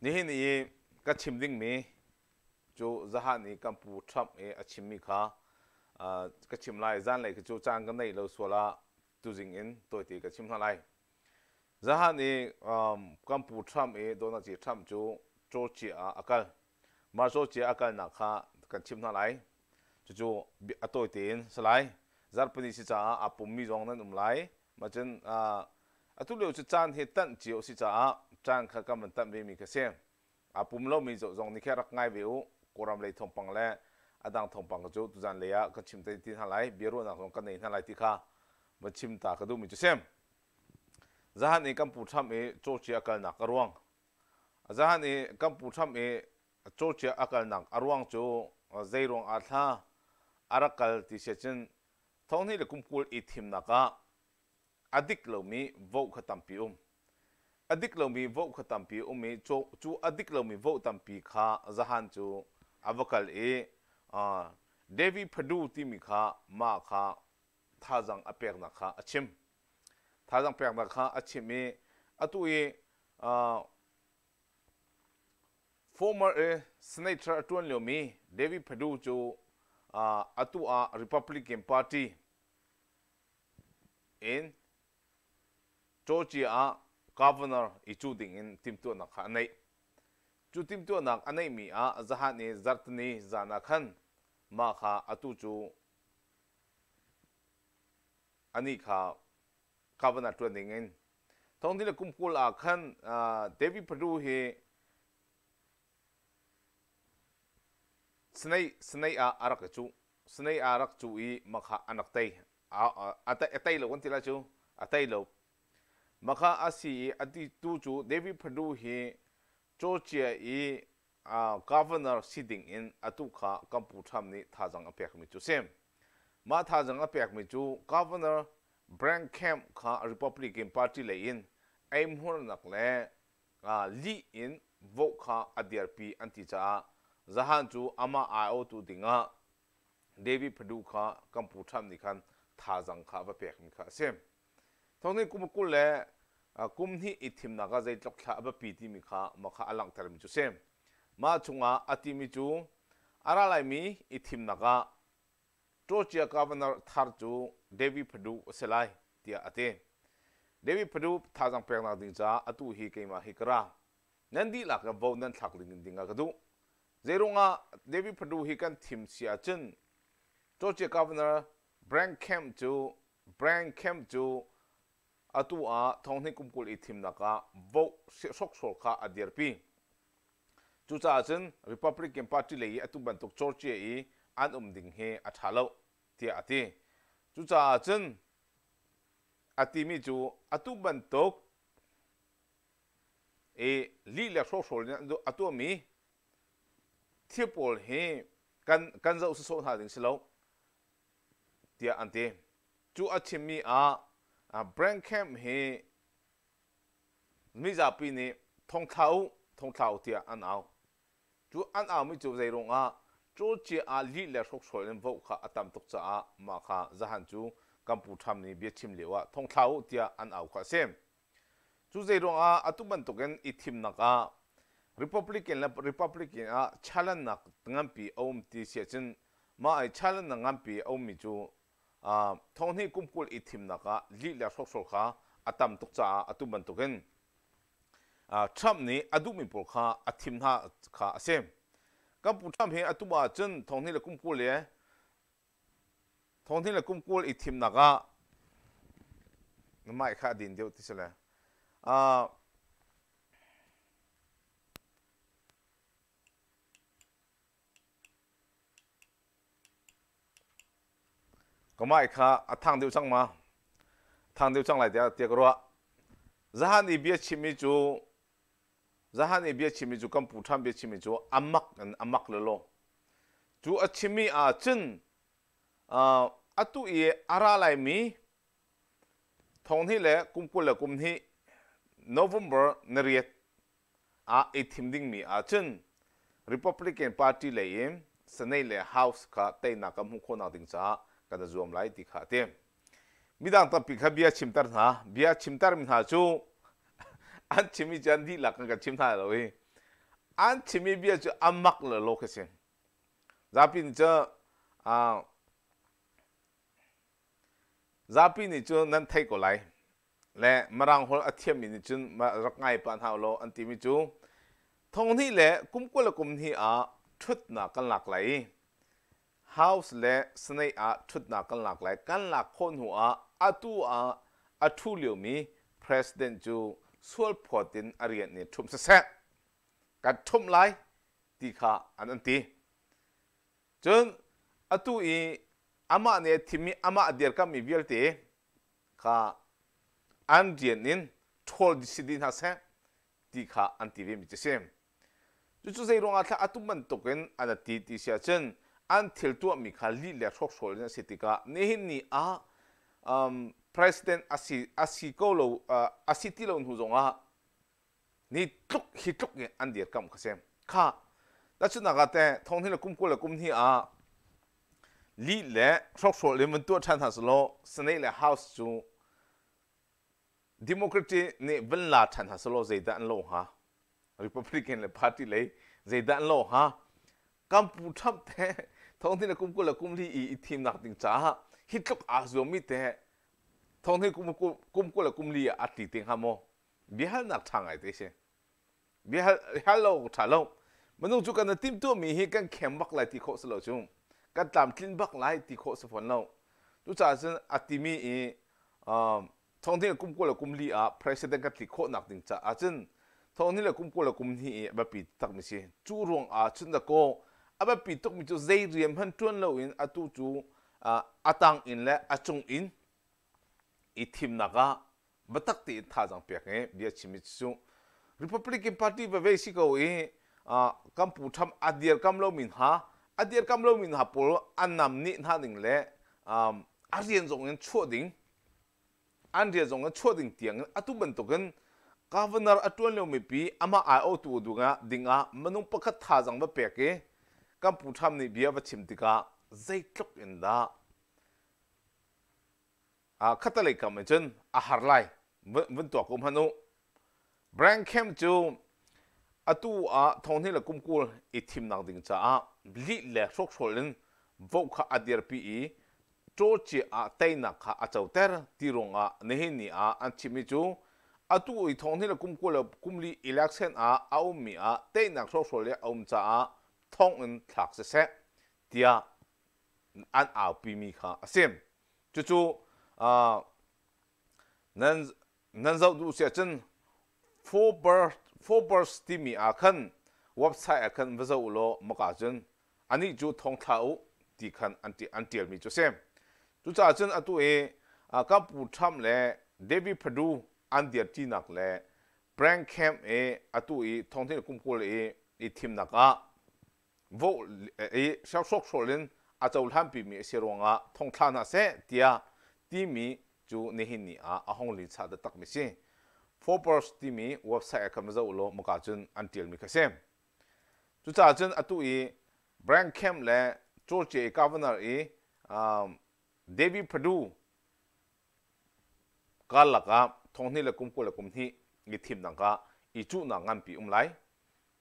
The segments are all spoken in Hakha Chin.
Nihin i ka chim dingmi cu zahan i kan pu Trump i a chimmi kha ka chim lai. Zanlei khi cu caan ka neih lo sual ah tuzing in tawite ka chim hna lai. Zahan i kan pu Trump i Donald J. Trump cu Georgia ah a kal. Mah Georgia a kalnak kha kan chim hna lai. Cucu a tawite in si lai. Zarhpini si caah aa pummi zong nan um lai. Mah cun atu lio cu caan hi tanh cio a si caah caan kha kan van tanh vemi kha si. Aa pum lomi zong nih khin rak ngai ve u. Kawlram lei thawngpang le a dang thawngpang kha cu tuzan lei ah kan chim te ti hna lai. Biaruahnak zong kan nei hna lai ti kha van chim ta ka duhmi cu si. Zahan i kan pu Trump i Georgia a kalnak a ruang. Zahan i kan pu Trump i Georgia a kalnak a ruang cu zei ruang ah thla a rak kal ti si ahcun thonghnih le kum 20 i thimnak ah a dik lomi vote kha tampi um. A dik lomi vote kha tampi um i cu a dik lomi vote tampi kha zahan cu a va kal i David Perdue timi kha mah kha thazang a peknak kha a chim. Thazang peknak kha a chim i atu i former i senator a ṭuan liomi David Perdue cu atu ah Republican Party in Georgia ah governor i cuh dingin timhtuahnak kha a neih. Cu timhtuahnak a neihmi ah zahan i zarhteni zan ah khan mah kha atu cu anih kha governor ṭuan dingin thongthi le kum 20 ah khan David Perdue hi Snake ah a rak i cuh. Snake ah a rak cuh i mah kha an rak tei. A tei lo kan ti lai cu. A tei lo. Mah kha a si i a ti tu cu David Perdue hi Georgia i governor si ding in atu kha kan pu Trump nih thazang a pekmi cu si. Mah thazang a pekmi cu Governor Brian Kemp kha Republican Party lei in eihmurnak le lih in vote kha a dirpi an ti caah zahan cu amah aiawhtu dingah David Perdue kha kan pu Trump nih khan thazang kha a va pekmi kha a si. Thawngthing kum 20 le kum hnih i thimnak ah zeitluk thla a biapi timi kha mah kha a langhtermi cu a si. Mah chungah a timi cu a ra laimi i thimnak ah Georgia Governor thar cu David Perdue a si lai tiah a ti. David Perdue thazang peknak ding caah atu hi keimah hi ka ra. Nan dihlak in vote nan thlak ding ah ka duh. Zeiruangah David Perdue hi kan thim si ahcun Georgia Governor Brian Kemp cu Brian Kemp cu atu ah thonghnih kum 20 i thimnak ah vote hrokhrawl kha a dirpi. Cucaah cun Republican Party lei i atu bantuk Georgia i an um ding hi a ṭha lo tiah a ti. Cucaah cun a timi cu atu bantuk i lih le hrawhrawl in a tuahmi thil pawl hi kan, kan zoh sawsawh hna ding si lo tiah an ti. Cu a chimmi ah Brand Camp hi Mizapi nih thongthla u, thongthla u tiah an au. Cu an aumi cu zeiruangah Georgia ah lih le hrokhrawl in vote kha a tam tuk caah mah kha zahan cu kan pu Trump nih biachim lio ah thongthla u tiah an au kha a si. Cu zeiruangah atu bantukin i thimnak ah Republican le Republican ah challenge-nak nganpi a um ti si ahcun mah i challenge-nak nganpi a ummi cu Thonghnih kum 20 i thimnak ah lih le hrokhrawl kha a tam tuk caah atu bantukin Trump nih a duhmi pawl kha a thim hna kha a si. Kan pu Trump hi atu ahcun thonghnih le kum 20 le thonghnih le kum 20 i thimnak ah mah kha a din deuh ti si le Ka mah kha a thang deuh cang ma? Thang deuh cang lai tiah tiah ka ruah. Zahan i bia chimmi cu zahan i bia chimmi cu kan pu ṭhan bia chimmi cu a mak in a mak lelaw. Cu a chimmi ah cun atu i a ra laimi thonghnih le kum 20 le kum hnih November ni riat ah i thim dingmi ahcun Republican Party lei in Senate le House kha teinak kan hmuh khawhnak ding caah kan i zuam lai ti kha a ti. Midang tampi kha bia chimter hna. Bia chimtermi hna cu an chimmi cu an dihlak kan kan chim hna lo i. An chimmi bia cu a mak le lo khi si. Zapi nih cu zapi nih cu nan theih ko lai. Le Mirang holh a thiammi nih cun rak ngai pah hna ulaw an timi cu thonghnih le kum 22 ah ṭhutnak kan lak lai i House le Senate ah ṭhutnak kan lak lai. Kan lak khawh hnu ah atu ah a ṭhu liomi President cu sualphawt in a rian in ṭhumh siseh, kan ṭhumh lai ti kha an an ti. Cun atu i amah nih a thimmi amah a dirkamhmi vialte kha an rian in ṭhawl si dih hna seh ti kha an ti vemi cu a si. Cucu zeiruangah thla a tum bantukin an a ti ti si ahcun an thil tuahmi kha lih le hrawkhrol in a si tikah nihin ni ah um, president a si, a si ko lo uh, a si ti lo hnu zongah ni tluk hi tluk in an dirkamh kha si. Kha tahchunhnak ah teh thonghnih le kum 20 le kum hnih ah lih le hrawkhrol in van tuah ṭhan hna selaw Senate le House cu Democracy nih van la ṭhan hna selaw zeidah an lawh hnga? Republican le party lei zeidah an lawh hnga? Kan pu Trump te thonghnih le kum 20 le kum li i i thimnak ding caah hi tluk aa zuammi te thonghnih kum 20 le kum li ah a tli te hnga maw? Biahalnak ṭha ngai te si. Biahal hal lo awk ṭha lo. Minung cu kan i timhtuahmi hi kan khem bak lai ti khawh si lo cu. Kan tlamtlin bak lai ti khawh si fawn lo. Cucaah cun a timi i um, thonghnih le kum 20 le kum li ah president kan tli khawhnak ding caah cun thonghnih le kum 20 le kum hnih i a biapi takmi si. Cu ruang ah cun dakaw a biapi tukmi cu zei rian hmanh ṭuan loin atu cu uh, a tang in le a cung in i thimnak ah biatak tein thazaang pek i bia chimmi cu Republican Party veve si ko i kan pu Trump a dirkam lomi hna a dirkam lomi hna pawl an nam nih hna ding le a rian zong in chuah ding an rian zong in chuah ding tiang in atu bantukin governor a tuan liomi pi amah aiawhtu dingah minung pakhat thazaang va pek i kan pu Trump nih bia va chim tikah zeitluk in dah khattelei kam in cun a har lai vun tuak ko hmanh u. Brian Kemp cu atu ah thonghnih le kum 20 i thimnak ding caah lih le hrawkhrol in vote kha a dirpi i Georgia ah teinak kha a coter ti ruangah nihin ni ah an chimmi cu atu i thonghnih le kum 20 le kum li election ah a ummi ah teinak hrawkhrol i a um caah thonginn thlak siseh tiah an aupimi kha a si. Cucu uh, nan nan zoh duh si ahcun Forbes timi ah khan website ah khan va zoh u law maka cun anih cu thong thla u ti khan an an tialmi cu si. Cucaah cun atu i kan pu Trump le David Perdue an dirṭinak le Brian Kemp i atu i thonghnih kum 20 i i thimnak ah vote i hrawkhrol in a cohlanpimi a si ruangah thongthla hna seh tiah timi cu nihin ni ah a hong linsa taktakmi si. Forbes timi website ah khan va zoh ulaw maka cun an tialmi kha si. Cucaah cun atu i Brian Kemp le Georgia i governor i um, David Perdue karlak ah thonghnih le kum 20 le kum hnih i thimnak ah i cuhnak nganpi um lai.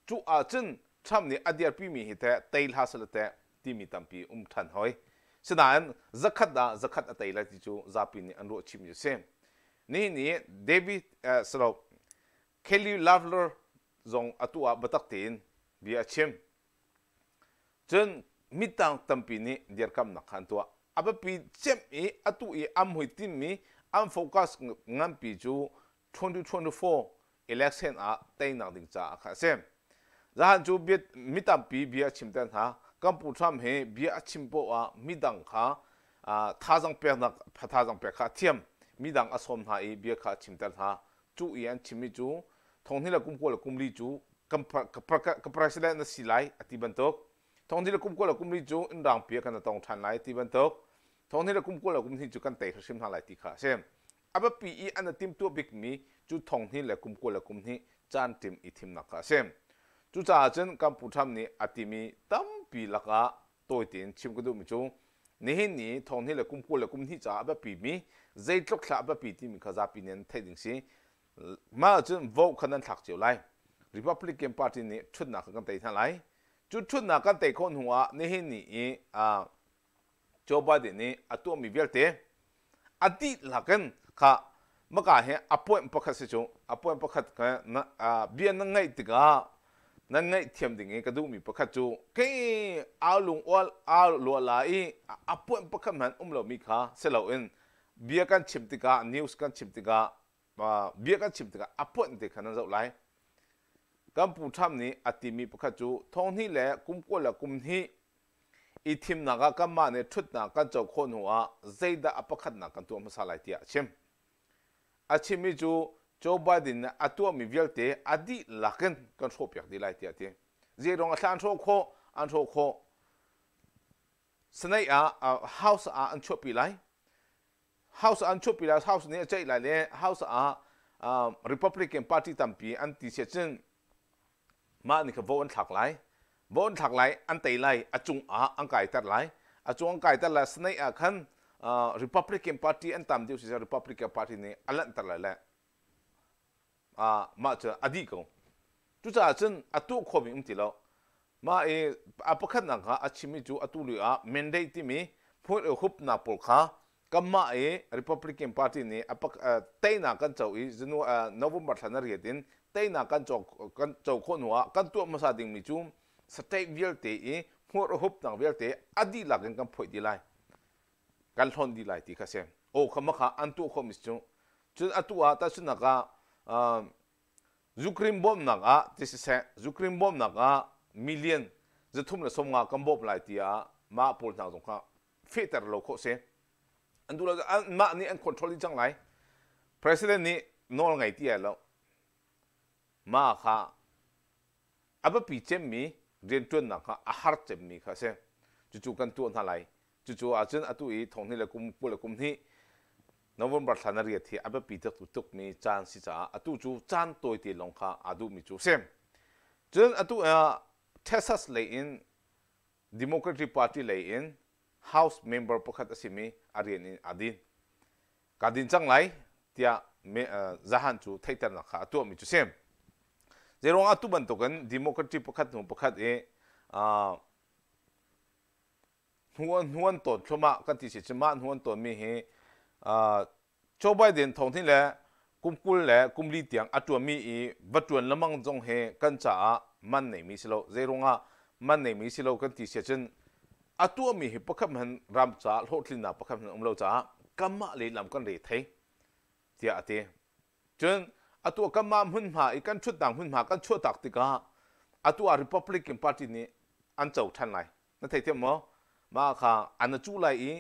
Cu ahcun Trump nih a dirpimi hi teh tei hlah seh teh timi tampi um ṭhan hoi. Sinain zakhat ah zakhat a tei lai ti cu zapi nih an ruah chihmi a si. Nihin ni David eh, silo Kelly Loeffler zong atu ah biatak tein bia a chim. Cun mitang tampi nih dirkamnak kha an tuah. A biapi cem i atu i an hmuitinmi an focus nganpi cu 2024 election ah teinak ding caah kha a si. Zahan cu mi tampi bia a chimter hna. Kan Pu Trump hi bia a chim poah ah midang kha thazang peknak thazang pek kha a thiam. Midang a sawm hna i bia kha a chimter hna. Cu i an chimmi cu thonghnih le kum 20 le kum li cu ka president na si lai a ti bantuk. Thonghnih le kum 20 le kum li cu inn rangpi ah kan tong ṭhan lai ti bantuk. Thonghnih le kum 20 le kum hnih cu kan tei hrimhrim hna lai ti kha a si. A biapi i an i timhtuah bikmi cu thonghnih le kum 20 le kum hnih caanṭim i thimnak kha a si. Cucaah cun kan Pu Trump nih a timi tampi lakah tawi tein chim ka duhmi cu nihin ni thonghnih le kum 20 le kum hnih caah a biapimi zeitluk thla a biapi timi kha zapi nih an theih ding si. Mah ahcun vote kha nan thlak cio lai. Republican Party nih ṭhutnak kha kan tei hna lai. Cu ṭhutnak kan tei khawh hnu ah nihin ni i Joe Biden nih a tuahmi vialte a dihlak in kha maka hi a point pakhat si cu a point pakhat kha bia nan ngaih tikah nan ngaihthiam ding i ka duhmi pakhat cu kei au lung ual au lua la i a point pakhat hmanh um lomi kha si loin bia kan chim tikah news kan chim tikah bia kan chim tikah a point te kha nan zoh lai. Kan pu Trump nih a timi pakhat cu thonghnih le kum kul le kum hnih i thimnak ah kanmah nih ṭhutnak kan co khawh hnu ah zeidah a pakhatnak kan tuah hmasa lai tiah a chim. A chimmi cu Joe Biden nih a tuahmi vialte a dihlak in kan hrawhpiak dih lai tiah a ti. Zeiruang ah thla an hrawh khawh? An hrawh khawh. Senate ah House ah an chuahpi lai. House an chuahpi lai, House nih a ceih lai le House ah Republican Party tampi an ti sia cun mah nih kha vote an thlak lai. Vote an thlak lai, an tei lai, a cung ah an kaiter lai. A cung an kaiter lai, Senate ah khan Republican Party an tam deuh si Republican Party nih a lanhter lai le mah cu a dih ko. Cucaah cun a tuah khawhmi um ti lo. Mah i a pakhatnak kha a chimmi cu atu lio ah mandate timi hmual hupnak pawl kha kanmah i Republican Party nih a teinak kan co i November thla na riat in teinak kan co kan co khawh hnu ah kan tuah hmasa dingmi cu state vialte i hmual hupnak vialte a dihlak in kan phoih dih lai. Kan hlonh dih lai ti kha si. Aw kha makha an tuah khawhmi cu. Cun atu ah tahchunhnak ah Zukrim bawmhnak ah ti siseh, zukrim bawmhnak ah million 350 kan bawmh lai tiah mah pawl hna zong kha fehter lo khawh si. An duh lo mah nih an control dih cang lai. President nih nawl ngei ti ai lo. Mah kha a biapi cemmi rianṭuannak kha a har cemmi kha a si. Cucu kan tuah hna lai. Cucu ahcun atu i thonghnih le kum 20 le kum hnih November thla na riat hi a biapi tuk tukmi caan si caah atu cu caan tawite lawng kha aa duhmi cu a si. Cun atu ah Texas lei in Democratic Party lei in House member pakhat a simi a rian in aa din. Kaa din cang lai tiah zahan cu theihternak kha a tuahmi cu si. Zeiruang ah tu bantukin Democratic pakhat hnu pakhat i hnu an tawn thluahmah kan ti si cu mah hnu an tawnmi hi Joe Biden thong hnih le kum 20 le kum li tiang a ṭuanmi i va ṭuan lengmang zong hi kan caah man neimi si lo. Zeiruangah man neimi si lo kan ti si ahcun a tuahmi hi pakhat hmanh ram caah hlawhtlinnak pakhat hmanh um lo caah kanmah lehlam kan re thei tiah a ti. Cun atu ah kanmah hmunhma i kan ṭhutnak hmunhma kan chuahtak tikah atu ah Republican Party nih an co ṭhan lai. Na theithiam maw? Mah kha an na cuh lai i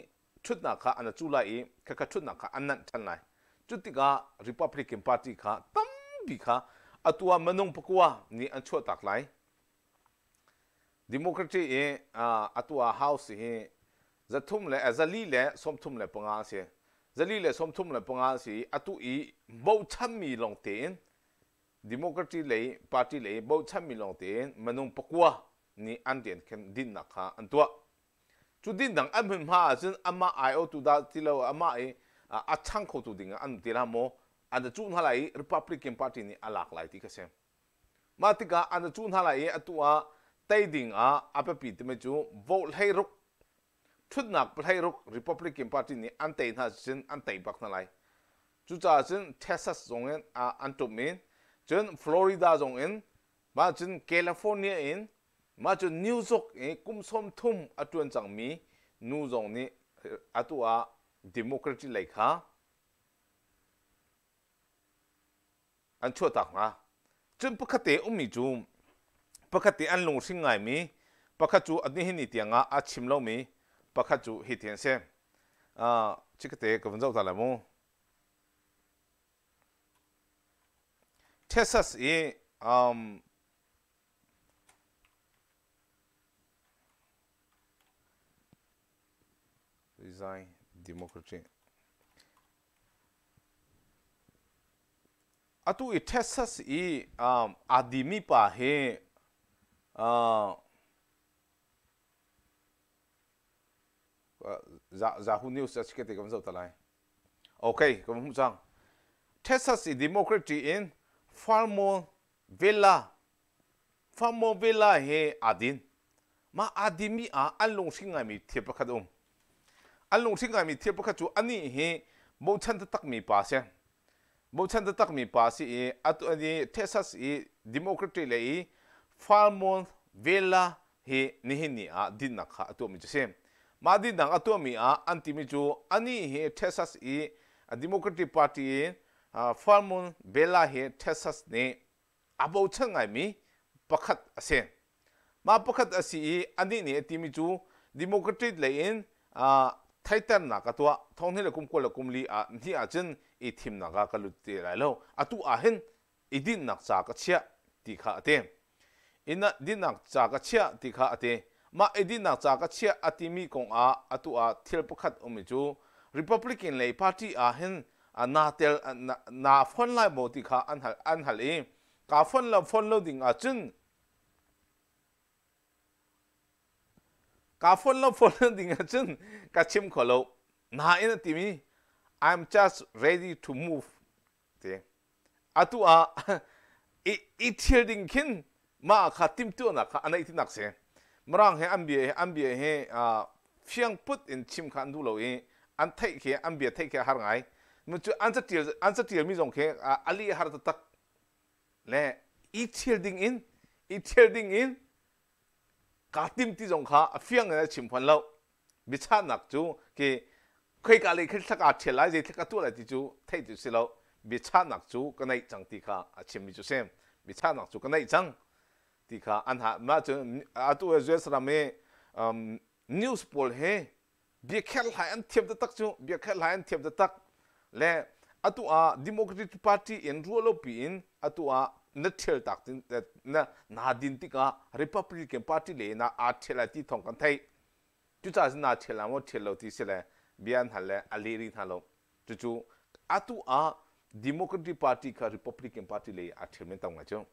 ṭhutnak kha an na cuh lai i khakha ṭhutnak kha an nanh ṭhan lai. Cu tikah Republican Party kha tampi kha atu ah minung pakua nih an chuahtak lai. Democracy i atu ah House hi zathum le 435 a si. 435 a si i atu i bochanmi lawng tein Democracy lei party lei bochanmi lawng tein minung pakua nih an rian khin dinnak kha an tuah. Cu dinnak an hmunhma ahcun amah aiawhtu dah ti lo amah i a chang khotu ding ah an um ti hlah maw an cuh hna lai i Republican Party nih a lak lai ti kha si. Mah tikah an cuh hna lai i atu ah tei ding ah a biapi timi cu vote 16 ṭhutnak 16 Republican Party nih an tei hna cun an tei bak hna lai. Cucaah cun Texas zong in an ṭum in cun Florida zong in mah cun California in mah cun New York i kum 30 a ṭuan cangmi nu zong nih atu ah Democracy lei kha an chuahtak hna. Cun pakhat te ummi cu pakhat te an lunghring ngaimi pakhat cu nihin ni tiangah a chim lomi pakhat cu hitin a si. Uh, chikkate ka vun zoh ta lai mu. Texas i um, resign democracy Atu i Texas i um, aa dimi pa hi uh, Yahoo News a si kan zoh ta lai. Okay, kan hmuh cang. Texas i Democrat in Farmall Villa. Famo Vela hi aa din. Mah aa dinmi ah an lunghring ngaimi thil pakhat a um. An lunghring ngaimi thil pakhat cu anih hi bochan taktakmi pa a si. Bochan taktakmi pa a si i atu i Texas i Democratic lei i Falmouth Vela hi nihin ni ah dinnak kha a tuahmi cu a si. Mah dinnak a tuahmi ah an timi cu anih hi Texas i Democratic Party in Falmouth Vela hi Texas nih a bochan ngaimi pakhat a si. Mah pakhat a si i anih nih a timi cu Democratic lei in theiternak a tuah. Thonghnih le kum 24 ah hnih ahcun i thimnak ah ka lut te lai lo. Atu ah hin i dinhnak ca ka chiah ti kha a ti. Dinhnak ca ka chiah ti kha a ti. Mah i dinhnak ca ka chiah a timi kong ah atu ah thil pakhat ummi cu Republican lei party ah hin naa tel naa fon lai maw ti kha an hal an hal i kaa fon lo fon lo ding ahcun kaa fon lo fon lo ding ahcun ka chim kho lo nain a timi I'm just ready to move ti atu ah i thil ding khin mah kha timhtuahnak kha a neih tinak si mirang he an bia an bia hi fiang put in chim kha an duh lo i an theih khi an bia theih khi a har ngai cu an catial an catial mi zong khi a li har taktak le i thil ding in i thil ding in kaa tim ti zong kha a fiang in a chim fawn lo biachahnak cu khi khoika lei khin thlak aa ṭhial lai zeitluk a tuah lai ti cu theih cu si lo biachahnak cu ka neih cang ti kha a chimmi cu si biachahnak cu ka neih cang ti kha an ha mah cu atu US ram i um, news pawl he biakherhlai an thiam taktak cu biakherhlai an thiam taktak le atu ah Democratic Party in ruahlopi in atu ah na ṭhial tak na naa din tikah Republican Party le na aa ṭhial lai ti thawng kan theih cucaah cun naa ṭhial la maw ṭhial lo ti si le bia an hal le a leh rih hna lo cucu atu ah Democratic Party kha Republican Party lei aa ṭhial men tam ngai cu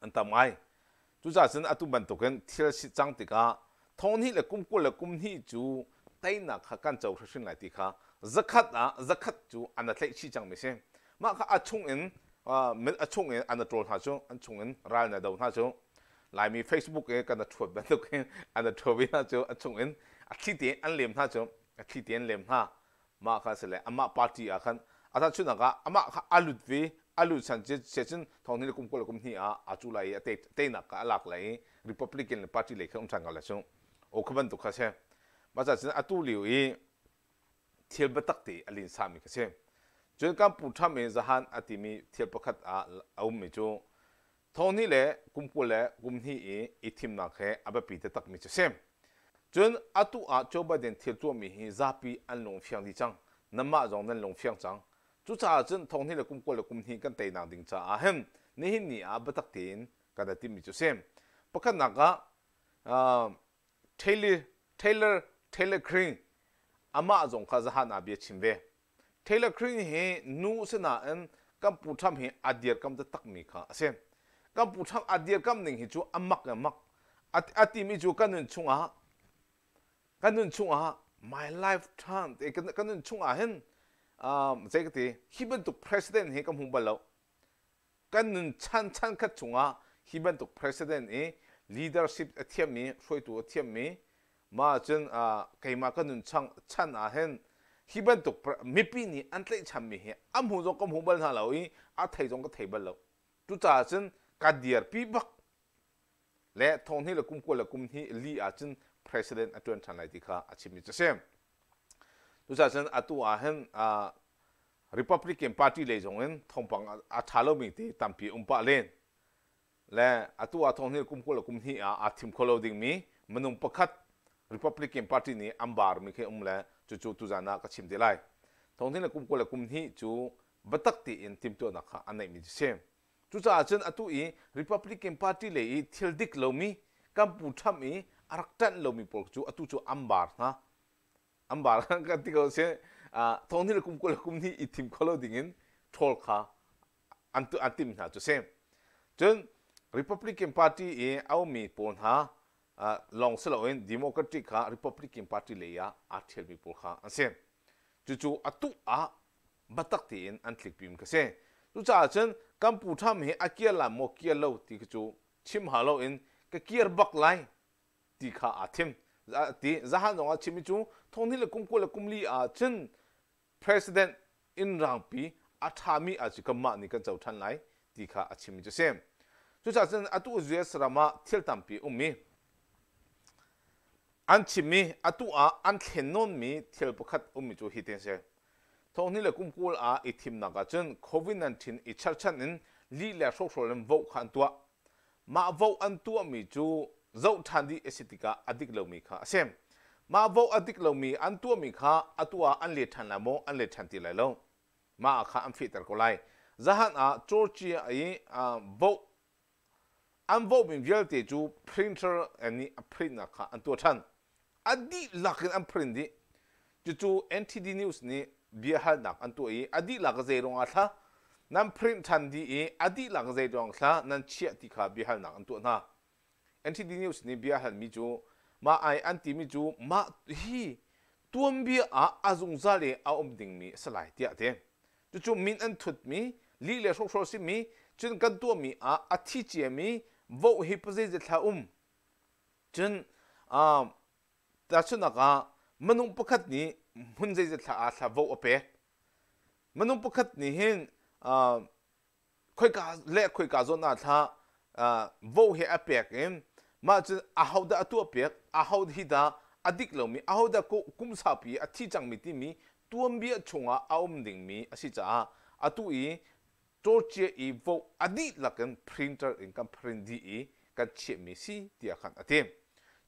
an tam ngai Cucaah cun atu bantukin thil si cang tikah thonghnih le kum 20 le kum hnih cu teinak kha kan co hrimhrim lai ti kha zakhat ah zakhat cu an a tlaih chih cangmi si. Mah kha a chungin a chungin an a ṭawl hna cu an chungin ral na do hna cu Laimi Facebook i kan a ṭhuat bantukin an a ṭhuat ve hna cu a chungin a thli tein an lem hna cu a thli tein lem hna. Mah kha si le amah party ah khan a tahchunhnak ah amah kha a lut ve a lut san se cun thong le kum 20 le kum hnih ah a cu lai i a teinak kha a lak lai i Republican party lei kha um ṭhan ko lai cu o kha bantuk kha si mah ca cun atu lio i thil biatak te a lin sami kha si cun kan pu Trump i zahan a timi thil pakhat ah a ummi cu Thonghnih le kum 20 le kum hnih i i thimnak he a biapi taktakmi cu a si. Cun atu ah Joe Biden thil tuahmi hi zapi an lung fiang dih cang. Nanmah zong nan lung fiang cang. Cucaah cun thonghnih le kum 20 le kum hnih kan teinak ding caah hin nihin ni ah biatak tein kan i timhmi cu a si. Pakhatnak ah uh, Taylor, Taylor, Taylor Greene amah zong kha zahan ah bia chim ve. Taylor Greene hi nu si nain kan pu Trump hi a dirkam taktakmi kha a si. Kan pu Trump a dirkam ning hi cu a mak in mak. A timi cu kan nun chungah kan nun chungah my lifetime kan nun chungah hin um, zei ka ti hi bantuk president hi ka hmu bal lo. Kan nun chan chan khat chungah hi bantuk president i leadership a thiammi, hruaitu a thiammi, mah cun keimah ka nun chan, chan ah hin hi bantuk mipi nih an tlaihchanmi hi a hmu zong ka hmu bal hna lo i a thei zong ka thei bal lo. Cucaah cun ka dirpi bak le thonghnih le kum 20 le kum hnih li ahcun president a ṭuan ṭhan lai ti kha a chimmi cu a si. Cucaah cun atu ah hin Republican Party lei zong in thawngpang a ṭha lomi te tampi um pah len. Le atu ah thonghnih kum 20 le kum hnih ah aa thim kho lo dingmi minung pakhat Republican Party nih an barmi khi um le cucu tuzan ah ka chim te lai. Thonghnih le kum 20 le kum hnih cu biatak tein timhtuahnak kha an neihmi cu si. Cucaah cun atu i Republican Party lei i thil dik lomi kan pu Trump i a rak ṭanh lomi pawl cu atu cu an bar hna. An bar kan ti ko si thonghnih le kum 20 le kum hnih i thim kho lo dingin ṭhawl kha an an timh hna cu si. Cun Republican Party i a ummi pawl hna lawng si loin Democratic kha Republican Party lei ah aa ṭhialmi pawl kha an si. Cucu atu ah biatak tein an tlikpimi kha si. Cucaah cun kan pu Trump hi a kir lai maw kir lo ti khi cu Chim ha loin ka kir bak lai ti kha aa thim. Ti zahan zong ah chimmi cu thonghnih le kum 20 le kum li ah cun president inn rangpi a ṭhami ah cu kanmah nih kan co ṭhan lai ti kha a chimmi cu a si. Cucaah cun atu US ram ah thil tampi ummi an chimmi atu ah an thlen nawnmi thil pakhat ummi cu hi tin si. Thonghnih le kum 20 ah i thimnak ah cun COVID-19 i cherhchan in lih le hrokhrawl in vote kha an tuah. Mah vote an tuahmi cu zoh ṭhan dih a si tikah a dik lomi kha a si. Mah vote a dik lomi an tuahmi kha atu ah an let ṭhan lai maw, an let ṭhan ti lai lo. Mah ah kha an fehter ko lai. Zahan ah Georgia i vote an vote mi vialte cu printer nih a printnak kha an tuah ṭhan. A dihlak in an print dih. Cucu NTD News nih biahalnak an tuah i a dihlak zei ruangah thla nan print ṭhan dih i a dihlak zei ruang thla nan chiah ti kha biahalnak an tuah hna. NTD News nih bia halmi cu mah ai an timi cu mah hi tuanbia ah a zungzal i a um dingmi a si lai tiah a ti. Cucu min an thutmi, lih le hrokhrawl simi, cun kan tuahmi ah a thi ciami vote hi pazeizat thla um. Cun tahchunhnak ah minung pakhat nih hmun zeizat thla ah thla vote a pek. Minung pakhat nih hin khoika le khoika zawn ah thla vote hi a pek in mah cun ahodah a tuah piak, aho hi dah a dik lomi, ahodah kum saupi a thi cangmi timi tuanbia chungah a um dingmi a si caah atu i Georgia i vote a dihlak in printer in kan print dih i kan chiahmi si tiah khan a ti.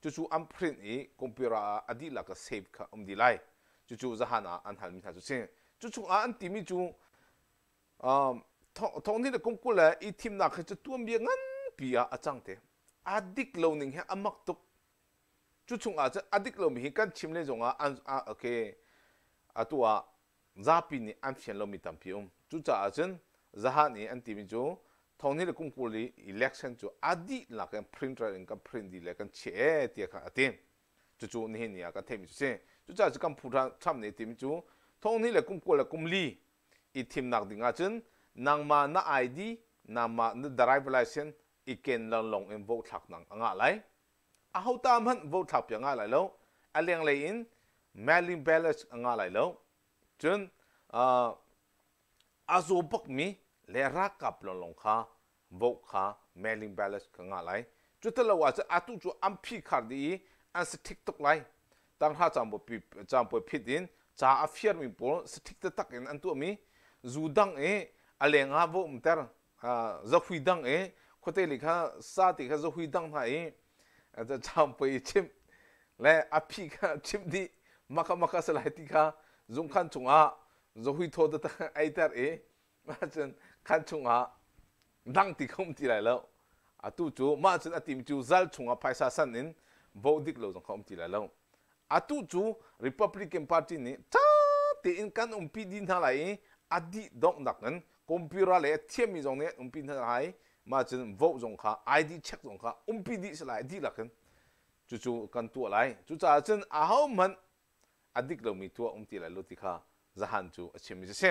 Cucu an print i computer ah a dihlak in save kha um dih lai. Cucu zahan ah an halmi hna cu si. Cu chungah an timi cu thonghnih le kum 20 le i thimnak hi cu tuanbia nganpi ah a cang te. A dik lo ning hi a mak tuk. Cu chungah cun a dik lomi hi kan chim le zongah an okay atu ah zapi nih an fian lomi tampi um. Cucaah cun zahan i an timi cu thonghnih le kum 20 i election cu a dihlak in printer in kan print dih le kan chiah e tiah khan a ti. Cucu nihin ni ah kan theihmi cu si. Cucaah cu kan phu Trump nih a timi cu thonghnih le kum 20 le kum li i thimnak ding ahcun nangmah na ID, nangmah na driver license i ken lawnglawng in vote thlaknak a ngah lai. Aho ta hmanh vote thlak piak ngah lai lo. A lenglei in mailing ballot a ngah lai lo. Cun a zaw bakmi le ralkap lawnglawng kha vote kha mailing ballot kha ngah lai. Cutilo ahcun atu cu an phihkhar dih i an saṭhik tuk lai. Tanghra caampuai phit in ca a firmi pawl saṭhik taktak in an tuahmi zu dang i a leng ah va umter zahui dang i khuate li kha sa ti kha zahui dang hna i caampuai i chimh le a phi kha chimh dih maka maka si lai ti kha zungkhan chungah zahui thaw taktak eiter i cun khan chungah dang ti kha um ti lai lo. Atu cu mah cun a tim cu zal chungah phaisa san in vote dik lo zong kha um ti lai lo. Atu cu Republican Party nih ṭha tein kan umpi dih hna lai i a dih donghnak in computer le a thiammi zong nih an umpi hna lai. Mah cun vote zong kha ID check zong kha umpi dih si lai dihlak in cucu kan tuah lai. Cucaah cun ahohmanh a dik lomi tuah um ti lai lo ti kha zahan cu a chimmi cu si.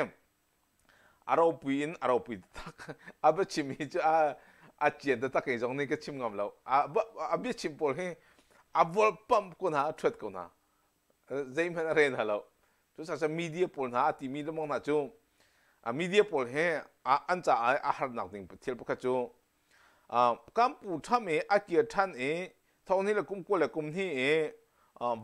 A ropui in a ropui taktak. A biachim hi cu a a cian taktak kei zong nih ka chim ngam lo. A biachim pawl hi a volpamh ko hna, a ṭhuat ko hna. Zeihmanh a rel hna lo. Cucaah media pawl hna a timi lengmang hna cu a media pawl hi an caah a harnak ding thil pakhat cu Kan pu Trump i a kir ṭhan i thonghnih le kum 20 le kum hnih i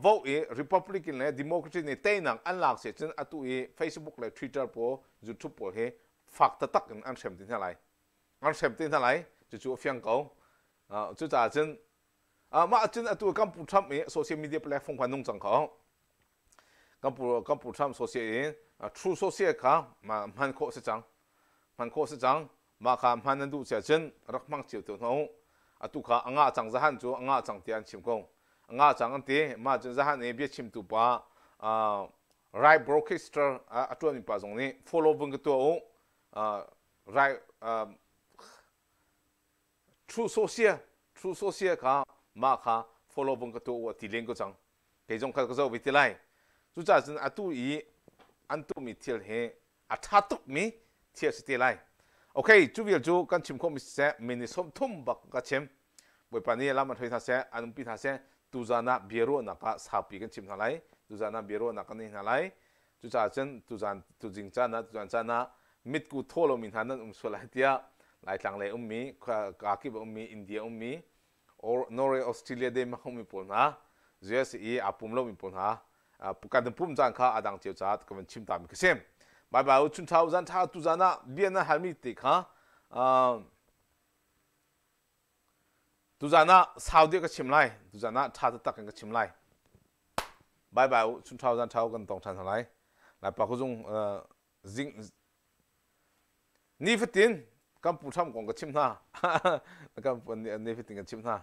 vote i Republican le Democratic nih teinak an lak si cun atu i Facebook le Twitter pawl YouTube pawl hi fak taktak in an hrem te hna lai. An hrem te hna lai. Cucu a fiang ko. Cucaah cun mah cun atu kan pu Trump i social media platform kha nung cang kho. Kan pu Trump social i True Social kha hman khawh si cang. Hman khawh si cang. Mah kha hman nan duh si ahcun rak hmang cio te hna u. Atu kha a ngah cang zahan cu a ngah cang tiah an chim ko. A ngah cang an ti. Mah cun zahan i biachimtu pa Right Broadcaster a ṭuanmi pa zong nih follow vun ka tuah u. Right True Social True Social kha mah kha follow vung ka tuah u a ti len ko cang. Kei zong kha ka zoh ve ti lai. Cucaah cun atu i an tuahmi thil hi a ṭha tukmi thil a si te lai. Okay, cu vial cu kan chim khawhmi siseh, minute 30 bak ka chim. Bawipa nih lam an hruai hna seh, an umpi hna seh, tuzan ah biaruahnak ah saupi kan chim hna lai. Tuzan ah biaruahnak kan nei hna lai. Cucaah cun tuzan tuzing caan ah tuzan caan ah mitku thaw lomi hna nan um sual lai tiah Laitlang lei ummi, kakip a ummi, India ummi, or Norway, Australia, Denmark ummi pawl hna, US i aa pum lomi pawl hna kan pum caan kha a dang cio caah ka van chim ta mi ka si. Bye bye u chun tha u zan tha tu zan ah bia na halmi te kha tuzan ah sau deuh ka chim lai. Tuzan ah tha taktak in ka chim lai. Bye bye u chun tha u zan tha u kan tong than hna lai. Laipa kuzung zing nifatin kan pu tham kong ka chim hna. Kan nifatin kan chim hna.